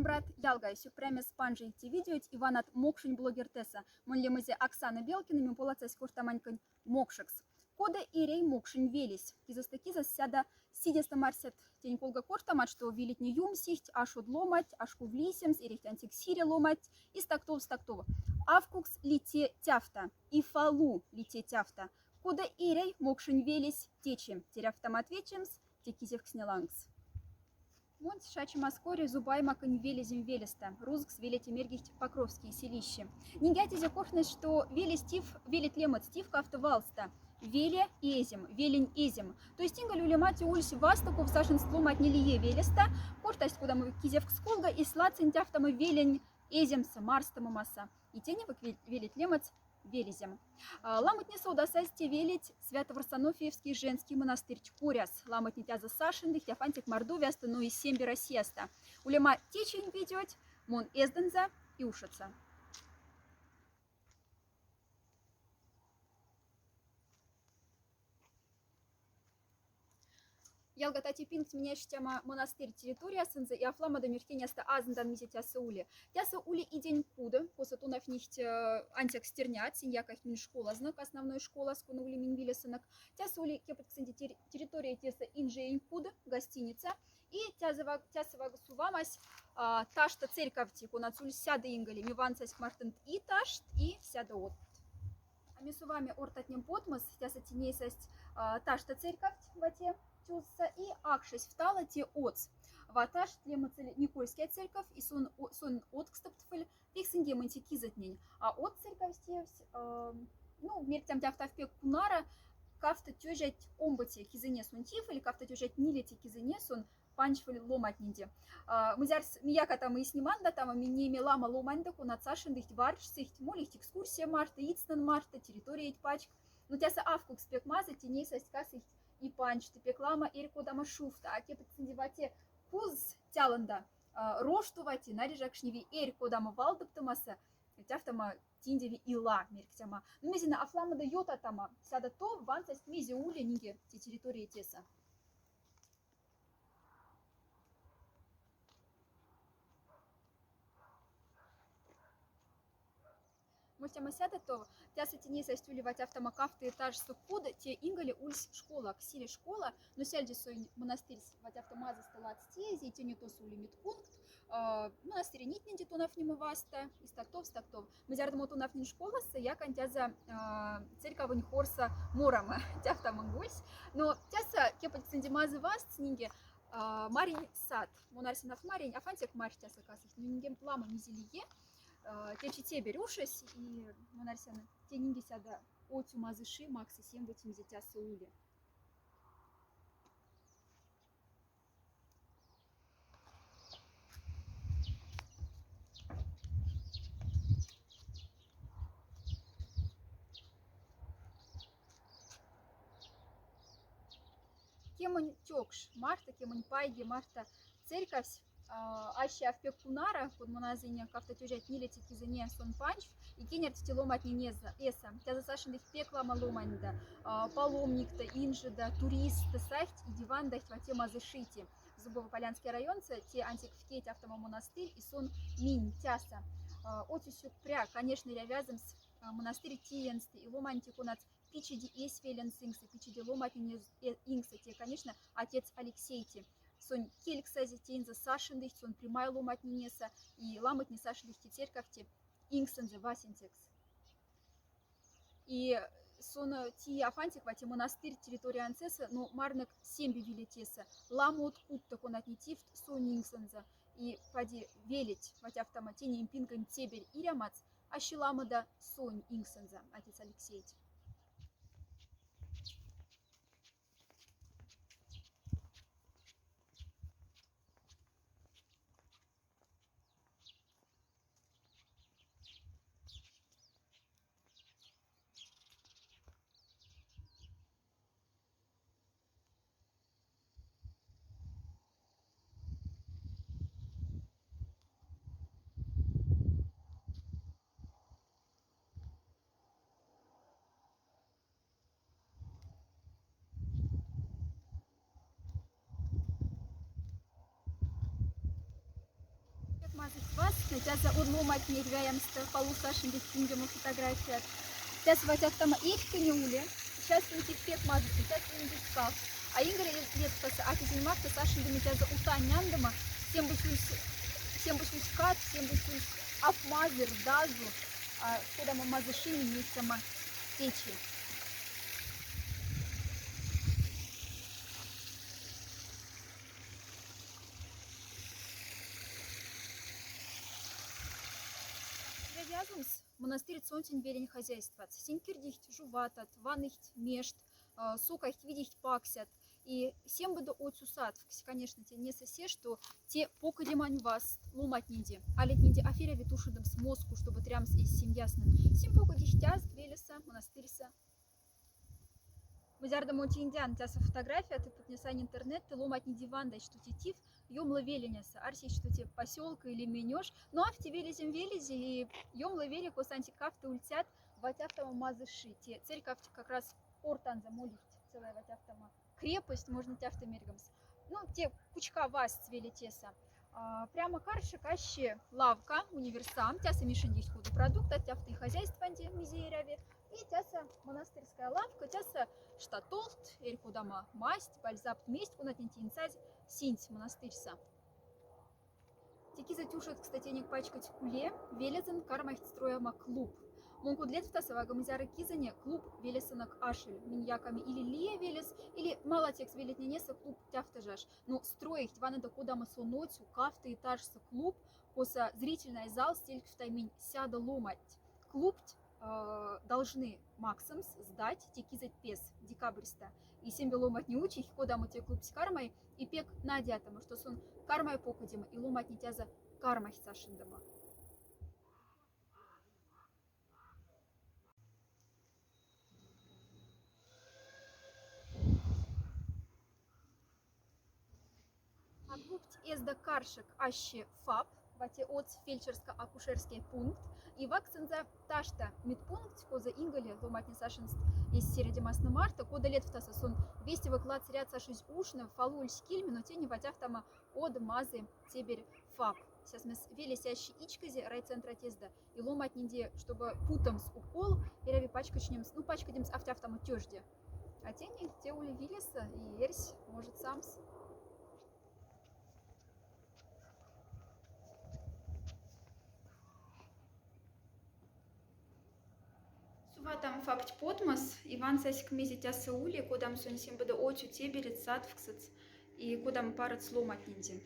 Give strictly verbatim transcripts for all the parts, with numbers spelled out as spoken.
Брат, ялгай, сюкпряме спанжи ити видеоть Иванат мокшень блогертэса. Мон лемызе Оксана Белкина, мин полацась кортаманьконь мокшекс. Кода эряй мокшень велесь? Кизоста кизос сяда сидеста марсят тень колга кортамат, што велетне юмсихть, ашод ломать, ашкув лисемс, эрехть ансик сире ломать, и стактов, стактов. Авкукс лите тяфта, и фалу лите тяфта. Кода эряй мокшень велесь течи? Теряфтама отвечемс те кизевксне лангс. Монсь шачемас кори Зубаймаконь велезем велеста. Рузкс велете мергихть Покровские селищи. Нинге аттизе корхнес, што велесь тиф, велеть лемоц тиф кафта валста. Веле эзем, велень эзем. То есть инголе улема те ульсь вастоков сашенст ломатне лие велеста, кортасть кодамо кизевкс колга и сладсинь тяфтама велень эземса, марстомомаса. И теневок ве-, велеть лемоц велезем. А, ламотне содасазь те велеть Свято-Варсонофиевский женский монастырь коряс. Ламотне тяза сашендыхть афаньтек Мордовияста, но и сембе Россияста. Улема течинь видеоть мон эздонза и ушодса. Ялгат, аттепинкс минясьтяма монастырь территориясонза и аф ламода мертеняста азындан мизе тяса ули. Тяса ули идень куд, косо тонафнихть, э, ансяк стернят, синь якахть минь школазнок, основной школас, кона ули минь вилесонок. Тяса ули кепотьксонди тер-, территория теса инжень куд, гостиница. И тяса ваг-, тяса вага сувамась, а, ташта церьковти, конат суль сяда инголе, ми вансаськ мартынд и ташт, и сяда отт. А ми суваме ортатнем потмос, тяса тинейсасть, а, ташта церьковть вате тюзса и акшесь втала те отс. Ва ташт лемыцель Никольская церьковь, и сон о-, сон откстыптфль пиксыньгемоньти кизотнень. А отт церьковь стевсь, эм, ну, мертям тяфтав пек кунара, кафта тёжать омбоце кизыне сон тифль, кафта тёжать нилеце кизыне сон панчфль ломатненди. А, мзярс мияка тама и сниманда тама, минь неме лама ломаньда, конат сашендыхть, варчсыхть, молихть экскурсия марта, ицнан марта, территориять пачк. Ну, тяса авкукс пек мазы, тинейсасть касыхть и панчты, пек лама эрь кодамо шуфта, а кепотьксонди вате куз тяланда, а, рошту вате, наряжакшневи эрь кодамо валдыптомаса, тяфтама тиндеви ила мерктяма. Ну, мезина аф ламода ётатама, сяда тов вансасть мезе ули нинге те территория теса. Мольтяма сяда тов, тяса тинейсасть ули ватяфтама кафта этажса куд, те инголе ульсь школа, ксири школа, но сяльди сонь монастырьс ватяфта мазыста лацтизе, и тени тос ули медпункт, а, монастырь нитненди тонафнема васта, и стактов, стактов. Мзярдомо тонафнень школаса, яконь тяза, а, церьковонь хорса морама, тяфтама гольсь. Но тяса кепотьксонди мазы васт, нинге, а, Маринь сад. Мон арсян аф Маринь, афаньтек марь тяса касыхть, но нинге лама мизе лие, а, течи теберь ушось, и мон арсян, те нинге сяда отю мазы ши, максысь эм вете мизе тяса ули. Кемонь тёкш марта, кемонь пайги марта церьковсь, а, аще аф пек кунара, куд мон азине, кафта тёжать нилеце кизыне сон панчф, и кенерть те ломатнень эса. Тяза сашендыхть пек лама ломаньда, а, паломникта, инжеда, туристта сафть и дивандахть вате мазы шити. Зубово-Полянский районса, те ансяк вкеть афтама монастырь, и сон минь тяса. А, отю сюкпря, конечно, эрявязомс, а, монастырь тиенсты и ломаньти, конат пичеди эсь веленс инкса, пичеди ломатнень эз-, э, инкса, те, конечно, отец Алексейти. Сон кельксазе тенза сашендыхть, сон прямай ломатнень эса, и ламотне сашендыхть те церьковти инксонза васенцекс. И сон, э, тия афаньтек вате монастырь территориянц эса, но марнак сембе велетеса. Ламо од кутта, конатне тифт сонь инксонза. И поди велеть ватяфтама тенень пингонь теберь ирямац, аще ламода сонь инксонза, отец Алексейти. Мазыхть васны, тяса од ломатнень эрьваемста, палу сашендыхть кундямо фотографият. Тяса вать афтама эльккине уле, час интиф пек мазыхтьны, час интиф каф. А ингр ле-, леткаса, а кизень марта сашендыме тяса утань няндома, сем бу сюльсь, сем бу сюльсь кат, сем бу сюльсь аф мазыр дазу, а кодамо мазы ши минь нейттама течи. Вязомс монастырь сонтень велень хозяйстват. Синь кирдихть жуватат, ваныхть мешт, а, сокайхть видихть паксят. И сем быдо отсюсатфксь, конечно, те не сесе, что те покодемань вас ломатнеде. Алетнеде аферяви тушидомс моску, чтобы трямс эсь семьяснын. Сим покодихть тяст велеса, монастырьса. Мзярда мон тиндян тяса фотография, ты путнесан интернет, ты ломатнеди вандай, что те тиф, ёмлы веленяса, арсить, что те посёлка или менёш, но афти велезем велези, и ёмлы веле косанти кафты ульцят, вать афтама мазы ши, те церковь как раз ортанза молихть, целая вать афтама крепость, можно тяфты мергомс. Ну, те кучка вас велетеса. А, прямо каршек аще лавка, универсам, тяса мишендихть коду продукта, тяфты хозяйстванди мизеерави. И тяса монастырская лавка, тяса штатолт, эрь кодама масть, бальзапт месть, конатнень тинсазь синть монастырьса. Те киза тюшет, кстати, тенек пачкать куле, велезан кармайхть строяма клуб. Мон куд летфтаса вага мзяра кизане клуб велесанок ашель. Минь яками или лия велес, или малатекс велетненеса клуб тяфтажаш. Но строихть ванада кодамо сонодсю, кафты этажса клуб, коса зрительная зал стелькфтай минь сяда ломать. Клубть э, должны максомс сдать те кизоть пес декабрьста. И сембе ломатне учихть, кодамо те клубть кармай, и пек надятама, что сон кармай покодема, и ломатне тяза кармайхть сашендома. А клубть эзда каршек аще фап, вате отс фельдшерско-акушерский пункт, и ваксонза ташта медпункт, коза инголе ломатне сашенст эсь середемасны марта, кода летфтаса сон вестевок лац ряд сашизь ушны, фалу ульсь кильми, но тени ватяфтама од мазы теберь фап. Сейчас мес велесящий ичкозе райцентра тезда, и ломатнеде, чтобы путомс укол, эряви пачкачнемс, ну, пачкадемс афтяфтама тёжде. А тени те ули вилеса, и эрьсь, может, самс. Суватам фапть потмос, и ван сасик мезе тяса ули, кодам сон сембода отю теберет сатвксац, и кодам парац ломатненди.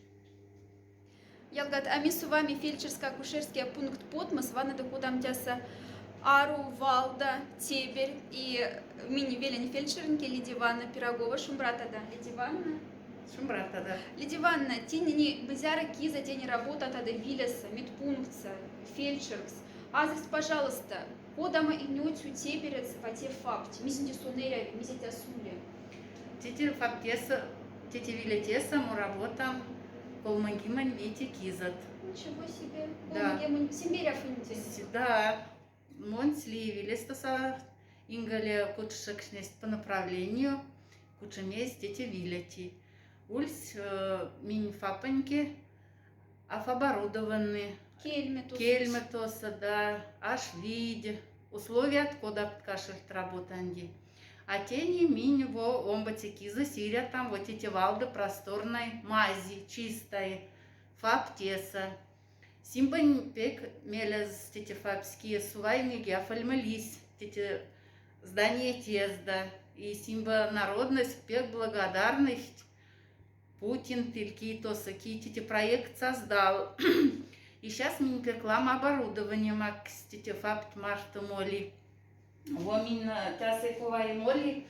Ялгат, а ми сувами фельдшерско-акушерский пункт потмос, ванада кодам тяса ару, валда, теберь, и минь велень фельдшернке Лидия Ивановна Пирогова, шумбратада, Лидия Ивановна. Шумбратада. Лидия Ивановна, тени мзяра киза тени работатада вилеса, медпунктса, фельдшеркс. Азырсь, пожалуйста, кодамо инёцю теберец вате фапть, мизинде сон эряви, мизе тяса ули? Тете фаптеса, тете вилетеса мон работа колмонгимонь вете кизот. Ничего себе. Да. Колмонгимонь симберя фунте. Да. Монсь ли вилестаса инголе кутшекшнесть по направлению, кутшемесь тете вилети. Ульсь, э, минь фапоньке афоборудованный. Кельме тосо. Кельме тосо, да, аш видь. Условият кодат кашельт работанди. А тени минь во омбоце кизо сирятам вот эти валды просторной мази, чистой, фаптеса. Симбонь пек мелез тете фапские сувайнеге афольмылись тете здание тезда. И симба народность пек благодарныхть Путин тильки тосо ки тете проект создал. И сейчас минь пек лама оборудование макс тете фапт марта моли. Во минь, э, тясай кувай моли.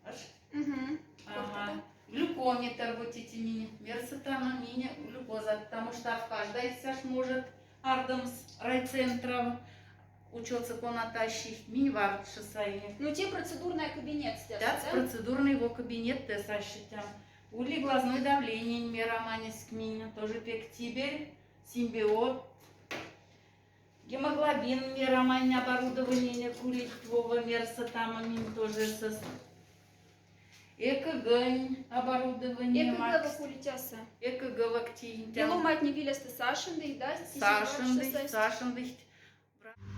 Аш? Мгм. Ага. Глюкометр вот эти минь мерсытама минь глюкоза, потому что в каждой сяш может ардомс райцентров учётся комната ащих, минь варчы сайне. Ну, те процедурный кабинет здесь, да? Процедурный его кабинет, те сащитя. Ули глазной давление мераманиск минь, тоже пек тиберь, симбиот. Гемоглобин мерамань оборудование кулить вова мерса там, а минь тоже сос. Экгонь оборудование. Экг вак улитяса. Экг вак тинтян. Ломатне велесте сашендыхть, да? Сашендыхть, сашендыхть.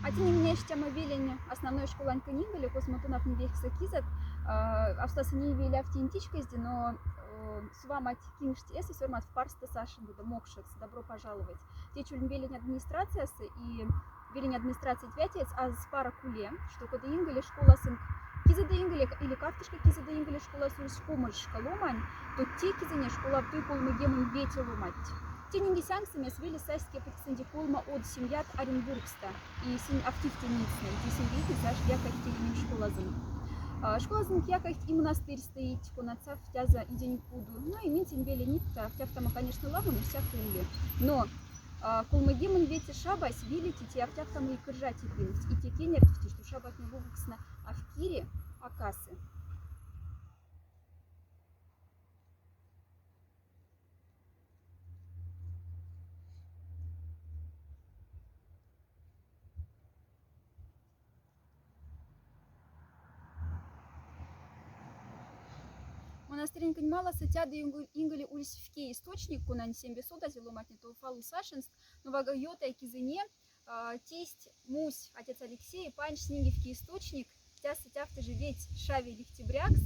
А тени минь эштяма велень основной школань книга, или космо тонавтни вехса кизат, а, австаса не велявти интичкезди, но, э, сувамать кингшти эсэ сёрмат парста сашендыда мокшекс, добро пожаловать. Течь ульн велень администрациясы и велень администрация ответец, а спара куле, что кода инголе школасын, кизода инголе или кафтышка кизода инголе школасын уж комышка ломань, то те кизоне школа туй колмыгемын вете ломать. Тенинге сянксемес веле саське пытсынди колма од семьят Оренбургста, и синь актив тенинцны, и синь вейкес аш якать тенинг школазын. А, школазын якать и монастырьста ить, конат сафтяза идень пуду. Ну и минь синь веле нитта, автяфтама, конечно, лама, но всяк уле. Но А, колмыгемын вете шабась велите те автяфтама и кыржа тепинть, и те кенертфть, что шабатне вовксна авкири акасы. Монастырень кынь маласа тяда инголе ульсь вке источник, конань сембе содазь ломатне тол фалу сашенст, но вага ётай кизыне, а, тесть мусь отец Алексей паньш нинге вке источник, тяса тяфта же ведь шави лихтебрякс,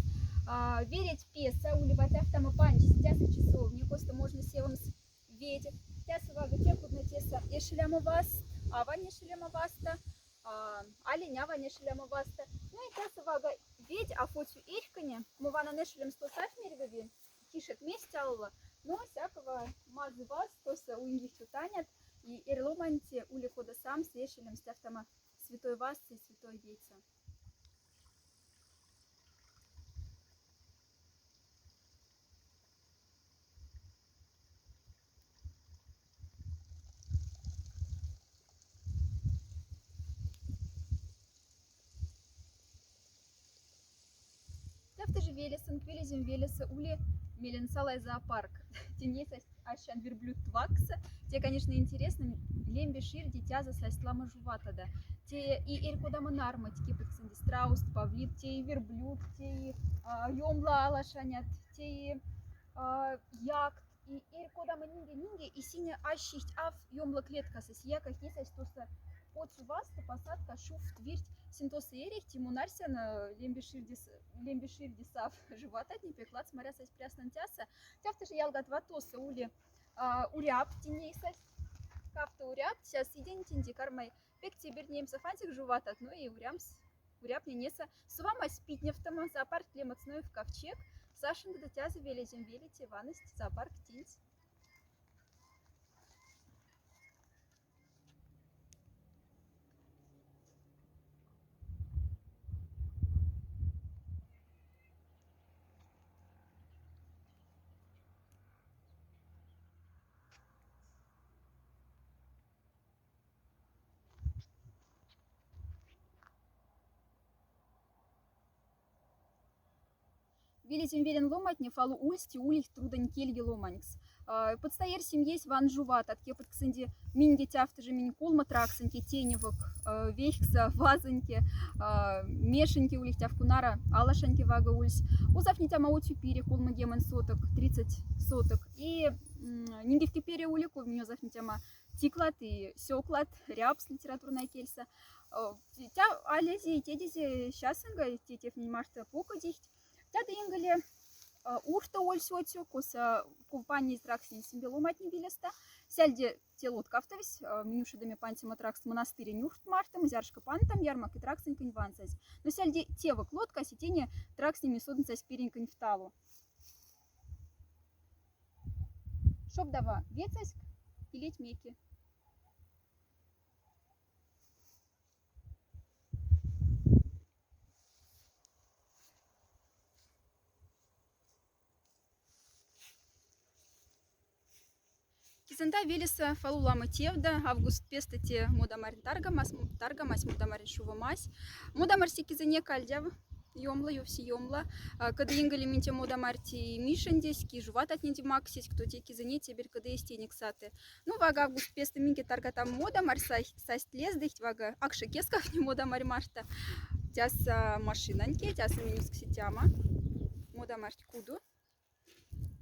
а, вереть песа ули ватяфтама паньш, тяса часовне, коста можно севомс ведь, тяса вага те кудна теса эшеляма васт, авань эшеляма васта, а, али нява нешелема васта. Ну и тяса вага ведь, а фоцю эрькине, мо вана нешелем сто саф мерьгови, кишек месть алла, но всякого мазы васт, тоса уингих чутанят, и эрломанте ули кода самс эшелем стяфтама святой васт и святой ведьса. Тяфта же велеса, велезем велеса ули мелен салай зоопарк. Тенесась ассян верблюд вакса. Те, конечно, интересно, лембе ширди тяза састь лама жуватада. Те и эрькодама нармыть кепытксынди, страус, павлин, те и верблюд, те и, а, ёмла алашанят, те и, а, якт, и эрькодама нинге, нинге, и сине ассисть ав ёмла клеткаса, сия кайхнесась тоса поцу васта посадка шуфт вирть, син тоса эрехти, мон арсян, э, лембе ширдис, лембе ширдис ав жувататне пеклац марясась пряснан тяса. Тяфта же ялгат ватоса ули, а, уряб тенесась. Кафта уряб, ся сидень тенди кармай. Пек те бернемса фантик жуватат, ну и урямс, уряб ненеса. Сувамась питневтама, зоопарк лемоцной в ковчег. Сашенда тяза велезем велите ваность зоопарк тинть. Велезем велень ломатне фалу ульсти улихть трудонь кельги ломанькс. А, пыдста эрь семьясь ван жуватат, кепытксынди минге тяфта же минь кулма траксоньке теневок, а, вехса, вазоньке, а, мешеньке улихть афкунара, алашаньке вага ульсь. Узафнитяма оцю пире кулма гемон соток, тридцать соток. И, м, ниндевке пере улику, минь узафнитяма тиклат и сёклат, рябс литературная кельса. Э, тя алезе и тедезе щасынга, те тефнинь марта покодихть. Тяда инголе, э, урта оль сётю, коса купание траксин симбеломатни билеста. Сяльде те лоткафтовсь, э, минь ушедеме пантема тракс монастырень урт марта, мзяршка пантам ярмак и траксин кынь вансась. Но сяльде те вок лоткась и тене траксин ми соднсась перень кынь вталу. Шобдава вецаськ, пилеть меки. Кизэнда велеса фалу лама тевда, август песта те модамарин таргамас, м, таргамас модамарин шувомась. Модамарь се кизэне кальдяв, ёмла, ёвси ёмла. А, кыды инголе минь те модамарти мишендеськи, жувататненди максеськ, то те кизэне теберь кыды эстенек саты. Ну, вага август песта минге таргатам модамарь, сась-, састь лездыхть, вага акша кескавни модамарь марта. Тяса машинаньке, тяса минь ускситяма. Мода мархт куду.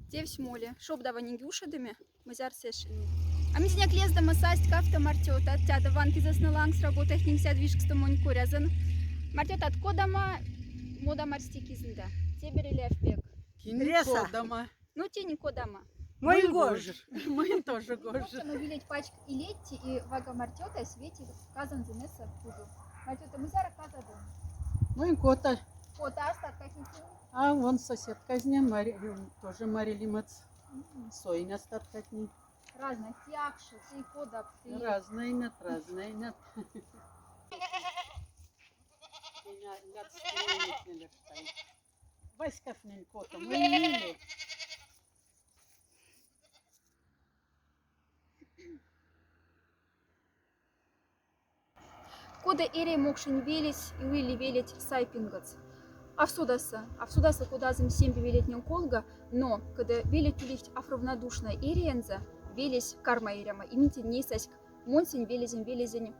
Тевсь моли. Шоб давай нинге ушедеме. Мзяр сешени. А миндиняк лездама састь кафта мартёта. Тяда ван кизэсна лангс работа, нинг сяд вишкста монь корязан. Мартёта, ат кодама мода мархт кизында? Тебер или афбек? Кин кодама? Ну, тинь кодама. Мой гож. Мой тоже гож. Но вилить пачк и летти, и вага мартёта, свети казан зенеса куду. Мартёта, мзяра казадон? Мой кота. Кота, а стат каким? А вон соседка из ней, Мари-, тоже Марилимец. Соин астаткатни. Разный тякшу, ты кода, ты. Разный нет, разный нет. Васьков нень кота, мы не. Кода эри мокшень велесь и ули велеть сайпингоц. Овсодаса, овсодаса кодазым семби велетнень колга, но кода велеть улихть афравнодушна эриенза, велесь карма эряма, и минь тень нейсаськ монсень велезень велезень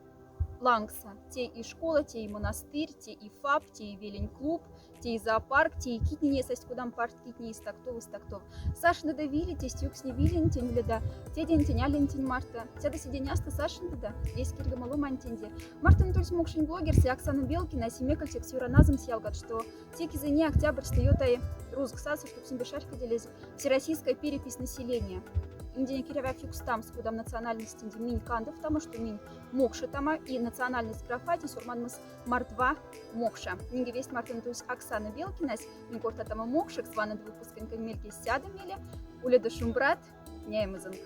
лангса. Те и школа, те и монастырь, те и фаб, те и велень клуб, те и зоопарк, те и китни нейсасть кодам парт, китни и стактов, и стактов. Сашендода вилить, эсть юксни вилентень уледа, тедентень, алентень марта. Сяда седеняста сашендода, весь киргома ломантенде. Мартон тульсь мокшень блогерса Оксана Белкина, семекольчек сюраназым сиялгат, что те кизыне октябрьста ётай рузксаса, чтоб симбе шарькоделезь всероссийская перепись населения. Индия кирява фикс там, с кодам национальностенде минь кандов, потому что минь мокша тама, и национальность графати сурманмас мордва мокша. Нинге весть мартон тульсь Оксана Белкинась, минь кортатама мокшекс, ванад выпусконьконь мельке сяда меле, уледа шумбрат, няемзонк.